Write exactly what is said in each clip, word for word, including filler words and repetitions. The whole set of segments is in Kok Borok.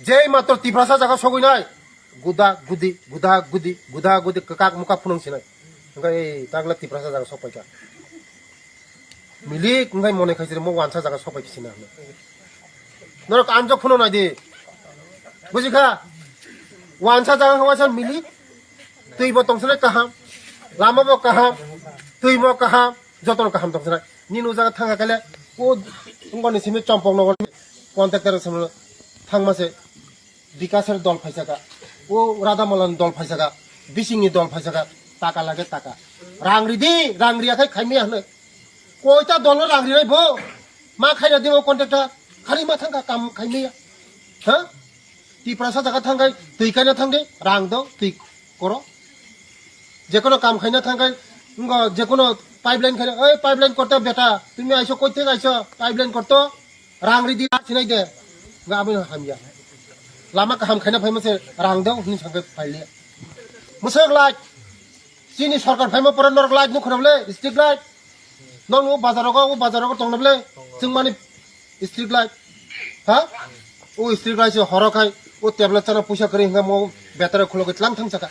Jei matro Tiprasa jaga sogwi nai, guda gudi, guda gudi, guda gudi, kwkak muka phunung sinai. Hwnkhe ei tagla Tiprasa jaga sokpai kha. Milik wngkhai monwi khaisiri mo wansa jaga sokpai khe sina hwnwi. Norok anjok phunung nai di. Buji kha? Wansa jaga khe waisa milik. Twi bo tongsinai kaham. Lama bo kaham. Twi bo kaham. Jotono kaham tongsinai. Nini o jaga thangkha khe le, o wngkha ni simi Chompok Nogor contractor samlo thangma se Bikaser dol phaisaka, o Radhamolan dol phaisaka, bisingni dol phaisaka, taka lage taka. Rang ridi, rang riya khai khaimaya hwnwi. Koita dolo rang rinai bo? Ma khaina di o contractor, khali ma thangkha kam khaimaya. Ha? Tiprasa jaga thangkhai, twi kaina thangdi, rang do, twi koro. Jekono kam khaina thangkhai, ngo jekono pipeline khaina, "Oi, pipeline korto beta, tumi aiso, koi thek aiso, pipeline korto, rang ridi, sinai de." Nga aboni hamya. Lama kaham khaina phaima se rang do, hini sangkhe phailiya. Mwswk light, chini sorkar phaima pore norok light nukho na bole, street light. Nong o bazar rogo, o bazar rogo tongna bole, chwng mani street light. Ha? O street light se horo khai, o tablet chana puisa kwrwi hwnka mo battery khulogwi tlang thang saka.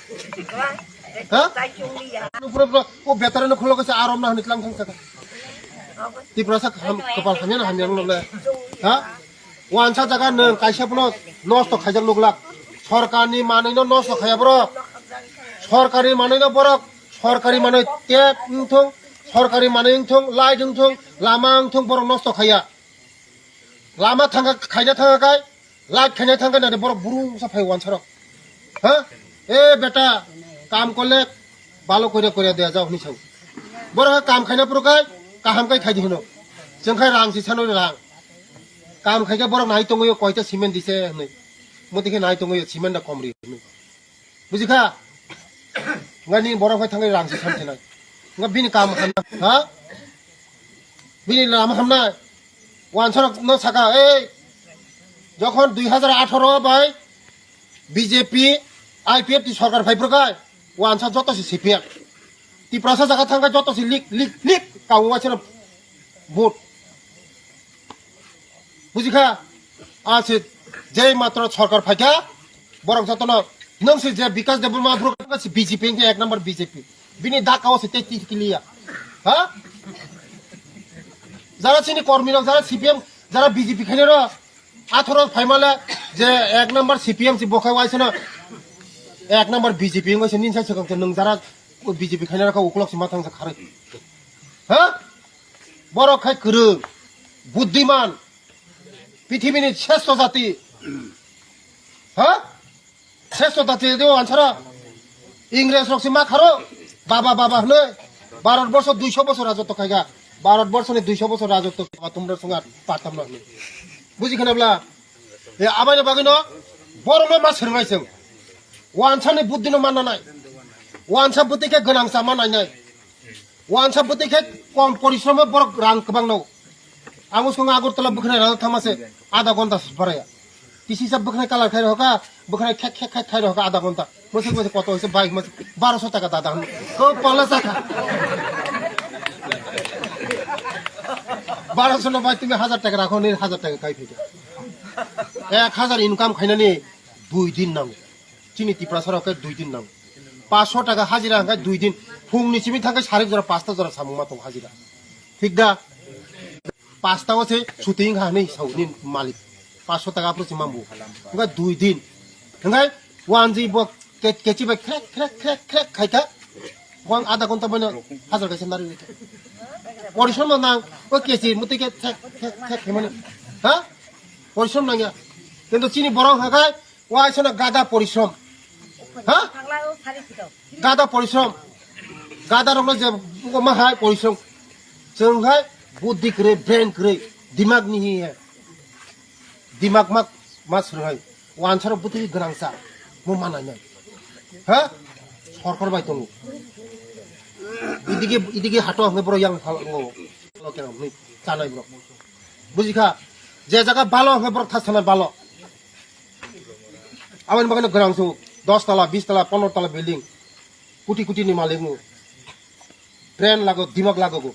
Ha? Pura pura, o battery no khulogwi se arom na hwnwi tlang thang saka. Tiprasa ham, kapal hamya na hamya wngna bole. Ha? Wansa jaga nwng kaisa phano nosto khaijak nuglak. Sorkarni manwino nosto khaiya borok. Sorkarni manwino borok, sorkari manwi tap wngthung, sorkari manwi wngthung, light wngthung, lama wngthung, borok nosto khaiya. Lama thangkha, khaina thangkha kai, light khaina thangkha nade borok burungsa phai wansarok. Ha? E beta, kam korle balo koria koria deya jao hwnwi sao. Borok kam khaina phuru kai, kaham kai khaidi hwno. Chwng khai rang si sano rang. Kam khaikhe borok nai tongwi koita cement dise hwnwi. Motwi khe nai tongwi cement da kom ri hwnwi. Buji kha? Nga ni borok phai thangwi rang si sam sinai. Nga bini kam hamna, ha? Bini lama hamnai. Wansorok no saka, ei, jokhon dui hajar atharo bai B J P, I P F T sorkar phai phuru kai, wansa joto si C P M. Tiprasa jaga thangkha joto si lik, lik, lik, kawo waisano vote. Buji kha? A se jei matro sorkar phaikha, borok jotono nwng se je Bikas Debbarma borok si B J P wngkhe ek number B J P. Bini dakao se tei twi kiliya. Ha? Jara chini kormi rok, jara C P M, jara B J P khainai rok, atharo phaimale je ek number C P M si bokhai waisano ek number B J P wngwi se ninsa swkang se nwng jara B J P khainai rok ukulok si mathang se kharwi. Ha? Borok khai kwrwng, buddiman, pithibini sresto jati. Ha? Sresto jati de ansara. Ingres rok si ma kharo. Baba, baba hwnwi. Bharat borsho duiso bosor rajotto khaikha. Bharat borshoni duiso bosor rajotto khaikha. Tumra sunga patam no hwnwi. Buji khana bla? E abai no bagwi no. Borok no ma swrwngnai chwng. Wansani buddhi no manna nai. Wansa buddhi khe gwnang sa manai nai. Wansa bwtwi khe kom porishromo borok rang kwbang no. Ang uskongo Agartala bwkhnai rang thangma se adha ghonta se baraya. Kisi sa bwkhnai kalar khai rohka, bwkhnai khek khek khek khai rohka adha ghonta. Mwswk mwswk koto hwnkhe bai mwswk baroso taka dada hwn. Ko pala saka. Baroso no bai tumi hajar taka rakho, nini hajar taka kai phika. Ek hajar income khainani dui din nango. Chini Tiprasa rok khe dui din nango. Paanch sho taka hajira hwnkhe dui din. Phungni simi thangkhe sarik jora pasta jora samung ma tongo hajira. Thik da? Pasta o se shooting ha hinwi sao ni malik. Paanch sho taka aphuru se mambu. Hwnkhe dui din. Hwnkhe wanjwi bo ke-, kechi bai krek, krek, krek, krek khaikha. Bo ang adha ghonta boino hajar kaisa narwi rikha. Porishrom no nang, o kechi muti khe thek, thek, thek khaimani. Ha? Porishrom nangya. Kintu chini borok hwnkhe Waisano gada porishrom. Ha? Gada porishrom. Gada rokno je buko ma hai porishrom. Chwng hai buddhi kwrwi, brain kwrwi, dimag ni hi hai. Dimag mak ma swrwng hai. Wansaro buti gwnang sa. Mo manai nai. Ha? Sorkar bai tongo. Idigi, idigi hato hwnwi borok yang phal ngo. Lo khe hwnwi chanai borok. Bujikha? Je jaga balo hwnwi borok thas sanai balo. Aboni bagwi no gwnang su, dos tala, bis tala, pondro tala building, kuti kuti ni malik no. Brain lago, dimag lago go.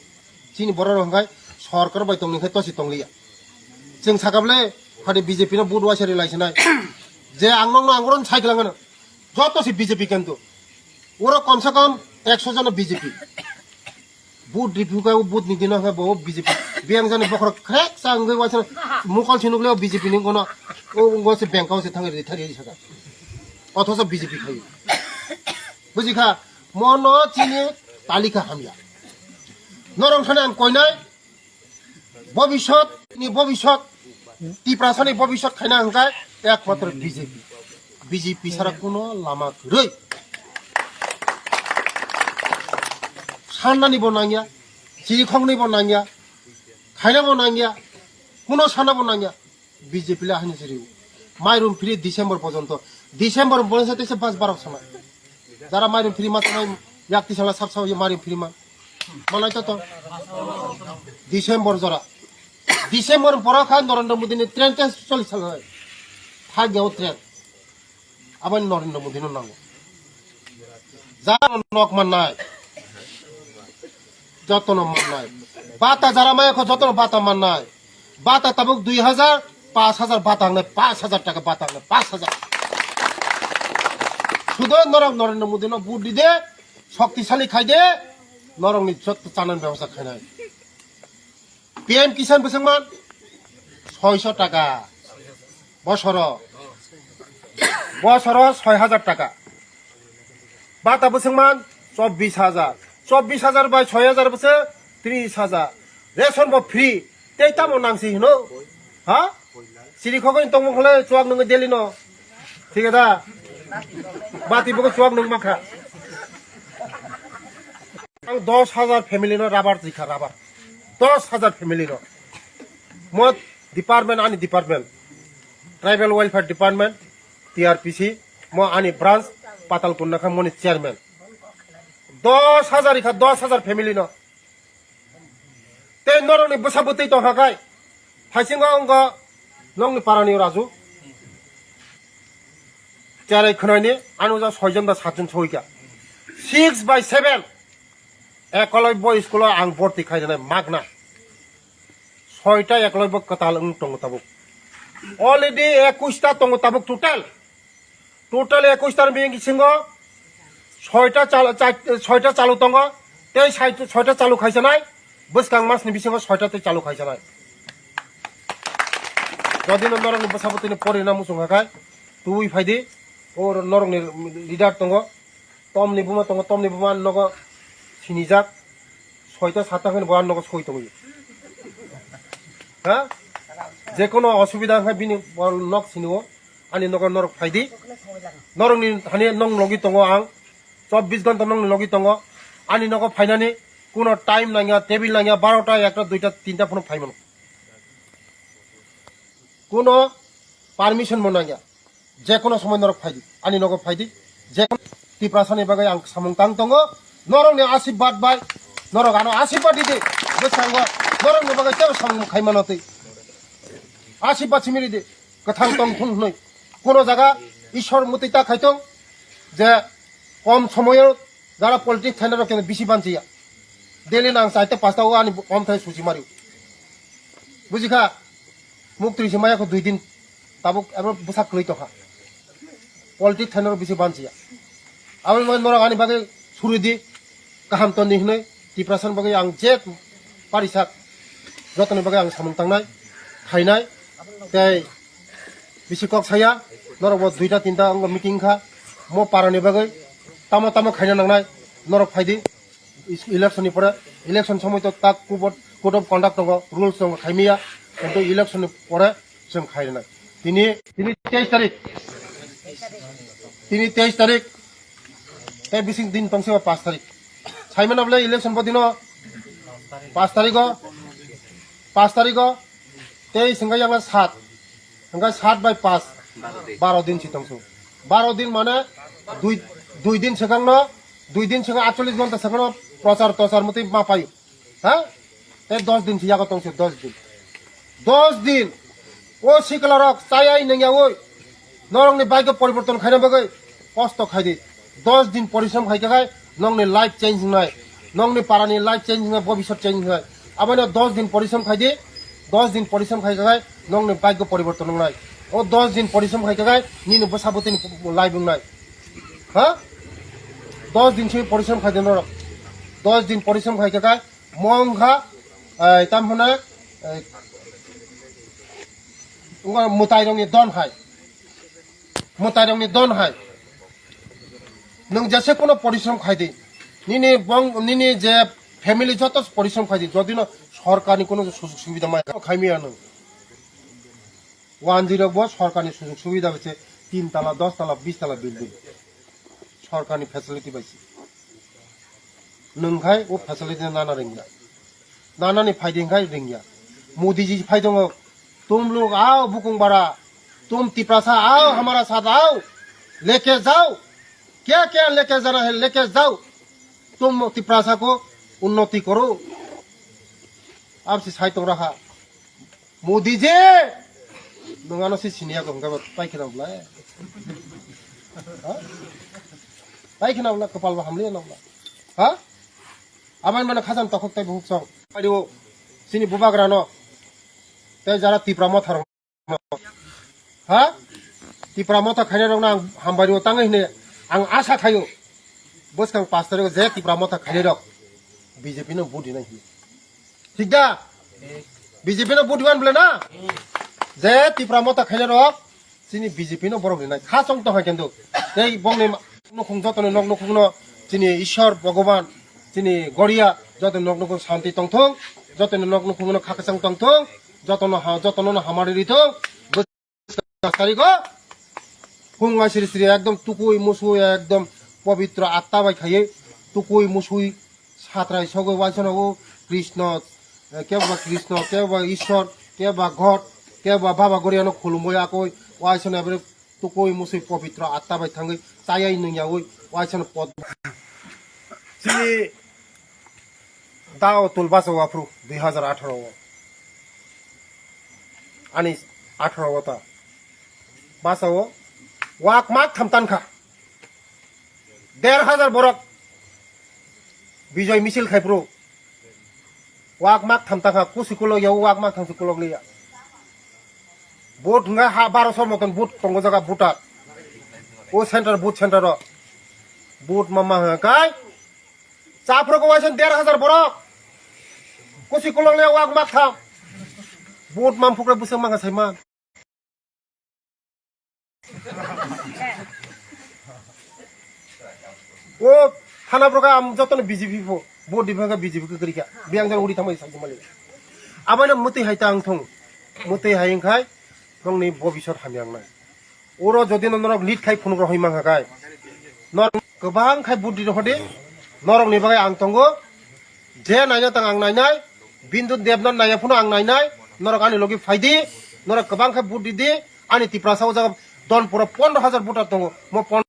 Chini borok rok hwnkhe sorkar bai tongni khe tosi tongliya. Chwng sakha bwle, hade B J P no vote waisa rilai sinai. Je ang nokno ang oro sai kwlangano. Joto se B J P kento. Oro kom se kom ekso jona B J P. Vote riphuka, vote ni dino khe bo B J P. Biyang jani bokhorok khrek sa wngwi waisa mokol sinukle B J P ni kono. O wngwi se bank o se thangwi rithari saka. Othoso B J P khai. Bujikha, mono chini talika hamya. Norong thani ang koinai, bobisot ni bobisot, Tiprasani bobisot khaina hwnkhe ekmatro B J P. B J P sara kuno lama kwrwi. Sannani bo nangya, chirikhokni bo nangya, khaina bo nangya, kuno sana bo nangya. B J P le ahini siri. Mairum free December porjonto. December porjonto teisa bas barok sana. Jara mairum free ma sanai yak tisala sab sab mairum free ma. Manai to to. December jora. December pora kha Narendra Modi ni train test choli salai. Thak gao train. Aboni Narendra Modi no nango. Jara nok mannai. Jotono mannai. Bata jara maya kho jotono bata mannai. Bata tabuk dui hajar, paanch hajar bata hangnai, paanch hajar taka bata hangnai, paanch hajar. Sudo norok Narendra Modi no vote di de, shoktisali khai de, norok ni jotto chanan bebosta khainai. P M Kisan bwswngman soiso taka. Bosoro. Bosoro soi hajar taka. Bata bwswngman chobbish hajar. Chobbish hajar bai soi hajar bwswk tris hajar. Ration bo free. Tei tamo nangsi hino? Ha? Siri khogoi tongmung khle chuak nungwi daily no. Thik da? Bati bo chuak nung makha. Ang dos hajar family no rabar jikha, rabar. Dos hajar family no. Mo department, ani department. Tribal Welfare Department, T R P C, mo ani branch, Patalkunda kha moni chairman. Dos hajar ikha, dos hajar family no. Tei norokni bwsa bwtwi tongkha khai. Phaisingo wngkha nokni parani Raju. Cherai khwnaini, ano ja soijon da satjon soika. Six by seven. Ekolobya school o ang borti khai rwnai magna. Soita ekolobya kwtal wng tongo tabuk. Already ekush ta tongo tabuk total. Total ekush ta ni bisingo soita chal-, char-, soita chalu tongo. Tei sai-, soita chalu khaisanai. Bwskang masni bisingo soita tei chalu khaisanai. Jodi no norokni bwsa bwtwini porina muchung kha khai, tubui phaidi. O norokni leader tongo. Tomni buma tongo, tomni buma nogo sinijak. Soita satta hwnwi bo nogo soi tongwi. Ha? Jekono osubida wngkha bini bo nok sinio, ani nogo norok phaidi. Norokni hani nong logi tongo ang. Chobbish ghonta nongni logi tongo. Ani nogo phainani kuno time nangya, table nangya, barota, ekta, duita, tinta phano phaimano. Kuno permission bo nangya. Jekono somoi norok phaidi, ani nogo phaidi. Jekono Tiprasani bagwi ang samung tang tongo. Norokni asibad bai, norok ano asibad didi. Bwskango norokni bagwi tebo samung khaimano twi. Asibad simi ridi. Kwthang tong thung hwnwi. Kuno jaga Ishwar muti ta khaitong je kom somoyo jara politics thainai rok keno bisi banchiya. Daily nang chaita pasta o ani omthai suchi mari. Bujikha? Muk twi se maya kho dui din. Tabuk abo bwsa kwrwi tokha. Politics thainai rok bisi banchiya. Abo norok ani bagwi suri di. Kaham toni hwnwi Tiprasani bagwi ang je parisak jotoni bagwi ang samung tangnai, khainai, tei bisi kok saya, norok bo duita tinta wngkha meeting kha, mo parani bagwi tamo tamo khaina nangnai, norok phaidi election ni pore, election somoi to tak kubot code of conduct tongo, rules tongo, khaimiya, kintu election ni pore chwng khainai. Tini, tini teis tarik, tini teis tarik, tei bising din tongsi ba pas tarik. Saimano bole election bo dino pas tarigo, pas tarigo, tei sengga yang sat, sengga sat bai pas, baro din si tongsu. Baro din mane dui, dui din segang no, dui din segang atcholish ghonta segang no prochar tochar motwi ma payu. Ha? Tei dos din si yago tongsu, dos din. Dos din. O sikla rok chayai nengyaui. Norokni bike poriborton khaina bagwi kosto khaidi. Dos din porishrom khai khai nongni life change wngnai. Nongni parani life change wngnai, bobisot change wngnai. Abono dos din porishrom khaidi. Dos din porishrom khai khai nongni bike poriborton wngnai. O dos din porishrom khai khe kai nini bwsa bwtwini laibung nai. Ha? Dos din se porishrom khai de norok. Dos din porishrom khai khe kai mongkha, ai, tam hwnwi, ai, wngkha mwtai rokni don hai. Mwtai rokni don hai. Nwng jese kono porishrom khai di. Nini bong, nini je family joto porishrom khai di. Jodi no sorkarni kono sujog subida mai khaimiya nwng. Wanjwi rok bo sorkarni sujog subida bai se tin tala, dos tala, bis tala building. Sorkarni facility bai se. Nwng khai o facility nana ringya. Nanani phaidi khai ringya. Modi ji phai tongo. Tum log ao bukung bara. Tum Tiprasa ao hamara sath ao. Leke jao. Kya kya leke jana hai leke jao. Tum Tiprasa ko unnoti koro. Ab se sai tong raha. Modi je! Nwng ano se siniya ko hwnkhe bo tai kheno bwla. Ha? Tai kheno bwla, kwpal bo hamliya no bwla. Ha? Abai mano khajam tokhok tai buhuk song. Adio, sini bubagra no. Tai jara Tipra motha rok no. Ha? Tipra motha khainai rok no ang hambai rio tangwi hine ang asa khaio. Bwskang pash tarikh je Tipra motha khainai rok B J P no vote dinai hine. Thik da? B J P no vote diwan bole na? Je Tipra motha khainai rok, chini B J P no borok rinai. Kha chong tong hai kendo. Tei bongni nukhung joto ni nok nukhung no chini Ishwar Bhagwan, chini Goria joto ni nok nukhung santi tong thung. Joto ni nok nukhung no kha kwchang tong thung. Joto no ha, joto no hamari ri thung. Tarigo phung ai siri siri ekdom tukui musui ekdom pobitro atta bai khaiwi tukui musui satrai sogwi waisano o Krishna, eh, kebo ba Krishna, kebo ba Ishwar, kebo ba God, kebo ba Baba Goriano khulumwi akoi waisano eboni tukui musui pobitro atta bai thangwi chayai nungyawi waisano pod. Chini Dao tul basa o aphuru dui hazar atharo o. Ani atharo o ta. Basa o wak mak tham tan kha. Der hazar borok Bijoy misil khai phuru. Wak mak tham tan kha. Kusi kulok ya wak mak tham si kulok liya. Vote hwnga ha baro so moton vote tongo jaga voter. O center vote center o. Vote mama hwnga kai. Chaphro ko waisa der hazar borok. Kusi kolong le wak mak tham. Vote mam phukre busang manga saiman. O thana borok am jotono B J P pho. Vote diphaka B J P ko krika. Biang jan uri thamai sai mali. Abana muti hai ta ang thong. Muti hai ang khai. Nongni bobisot hamyang nai. Oro jodi no norok lead khai phunuk rohoi mangha kai. Norok kwbang khai buddi rohode. Norok ni bagwi ang tongo. Je naina tang ang nainai. Bindu Debnath naiya phunu ang nainai. Norok ani logi phaidi. Norok kwbang khai buddi di. Ani Tiprasa o jaga don pura pondro hajar voter tongo. Mo pon-